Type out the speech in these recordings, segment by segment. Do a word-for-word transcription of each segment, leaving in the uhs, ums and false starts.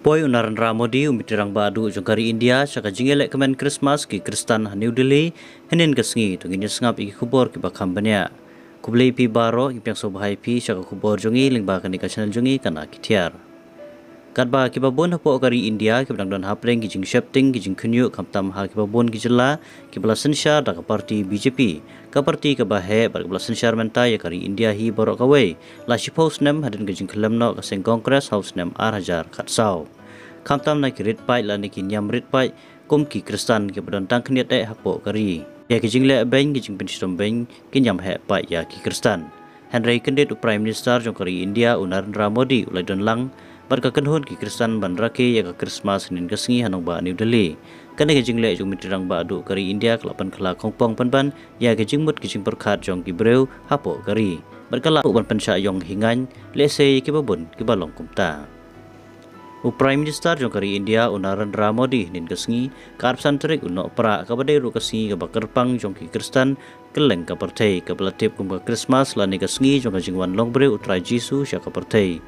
Poi u Narendra Modi, u Myntri Rangbah Duh jong ka ri India, sha ka jingïalehkmen Christmas ki Khristan ha New Delhi, hynnin ka sngi. To ngin ïa sngap ïa ki khubor kiba kham bniah. Khublei phi baroh, ngi pdiang sngewbha ïa phi sha ka khubor jong ngi lyngba kane ka channel jong ngi Kane Ka Thiar. Katba kiba bun hapoh ka ri India kiba dang don hapdeng ki jingsheptieng, ki jingkhynñiuh, khamtam ha kiba bun ki jylla, kiba la synshar da ka party B J P, ka party kaba heh bad kaba la synshar mynta ïa ka ri India hi baroh kawei, la shiphew snem hadien ka jingkhyllem noh ka seng Congress ha u snem ar hajar khatsaw. Khamtam na ki rit paid lane ki niam rit paid kum ki Khristan kiba don tang khyndiat eh hapoh ka ri. Ïa ki jingleh beiñ, ki jingpynshitom beiñ, ki niam heh paid ïa ki Khristan. Hynrei kyndit u Prime Minister jong ka ri India, u Narendra Modi, u la ïadon lang bad ka kynhun ki Khristan ban rakhe ïa ka Christmas hynnin ka sngi ha nongbah New Delhi. Kane ka jingleh jong u Myntri Rangbah Duh ka ri India ka la pynkylla khongpong pynban ïa ka jingmut ka jingpyrkhat jong ki briew hapoh ka ri, bad ka la buh ban pynshah ïong hi ngaiñ lehse ïa kiba bun kiba long kumta. U Prime Minister jong ka ri India, u Narendra Modi, hynnin ka sngi, ka arphew san tarik u Nohprah, kaba dei ruh ka sngi kaba kyrpang jong ki Khristan kylleng ka pyrthei, kaba la tip kum ka Christmas lane ka sngi jong ka jingwan longbriew u Trai Jisu sha ka pyrthei.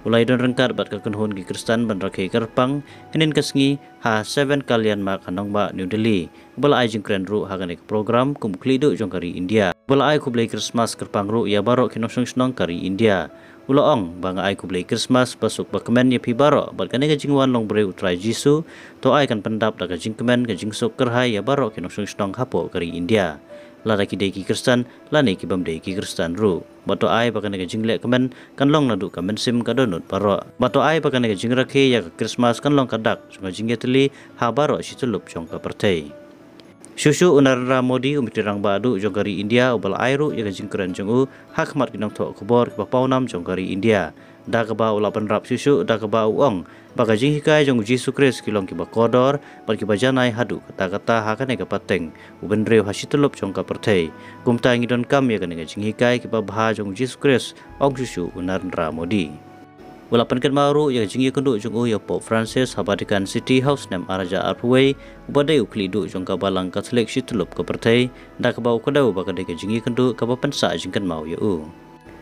U la ïadon ryngkat bad ka kynhun ki Khristan ban rakhe kyrpang hynnin ka sngi ha Seven Kalyan Marg ha nongbah New Delhi. Uba la ai jingkren ruh ha kane ka program kum u khlieh duh jong ka ri India. Uba la ai khublei Christmas kyrpang ruh ïa baroh ki nongshong shnong ka ri India. U la ong ba nga ai khublei Christmas basuk bakmen ïa phi baroh bad kane ka jingwan longbriew u Trai Jisu, to ai kan pyndap da ka jingkmen, ka jingsuk kyrhai ïa baroh ki nongshong shnong hapoh ka ri India, lada ki dei ki Khristan lane ki bym dei ki Khristan ruh. Bad to ai ba kane ka jingleh kmen kan long naduh ka mynsiem ka dohnud baroh. Bad to ai ba kane ka jingrakhe ïa ka Christmas kan long ka dak jong ka jingïatylli ha baroh shi tyllup jong ka pyrthei. Shuh shuh u Narendra Modi, u Myntri Rangbah Duh jong ka ri India, uba la ai ruh ïa ka jingkren jong u ha khmat ki nongthoh khubor kiba pawnam jong ka ri India, da kaba u la pynrap shuh shuh, da kaba u ong ba ka jinghikai jong u Jisu Khrist ki long kiba kordor bad kiba janai haduh katta katta ha kane ka pateng u bynriew ha shi tyllup jong ka pyrthei. Kumta ngi donkam ïa kane ka jinghikai kiba bha jong u Jisu Khrist, ong shuh shuh u Narendra Modi. U la pynkynmaw ruh ïa ka jingïakynduh jong u ïa u Pope Francis ha Vatican City ha u snem ar hajar arphew wei, uba dei u khlieh duh jong ka Balang Katholik shi tyllup ka pyrthei, da kaba u kdew ba ka dei ka jingïakynduh kaba pynsah jingkynmaw ïa u.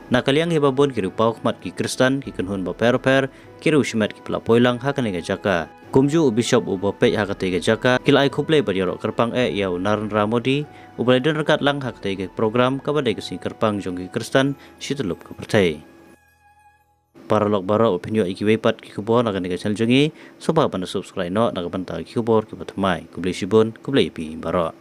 Na ka liang hi ba bun ki riewpawkhmat ki Khristan, ki kynhun bapher bapher, ki riewshimet kiba la poi lang ha kane ka jaka, kumjuh u Bishop uba peit ha katei ka jaka, ki la ai khublei bad ïaroh kyrpang eh ïa u Narendra Modi, uba la ïadon ryngkat lang ha katei ka program kaba dei ka sngi kyrpang jong ki Khristan shi tyllup ka pyrthei. Paralok baroh, ba phin ïoh ïa kiwei pat ki khubor na kane ka channel jong ngi, sngewbha ban subscribe noh na ka bynta ki khubor kiba thymmai. Khublei shibun, khublei ïa phi baroh.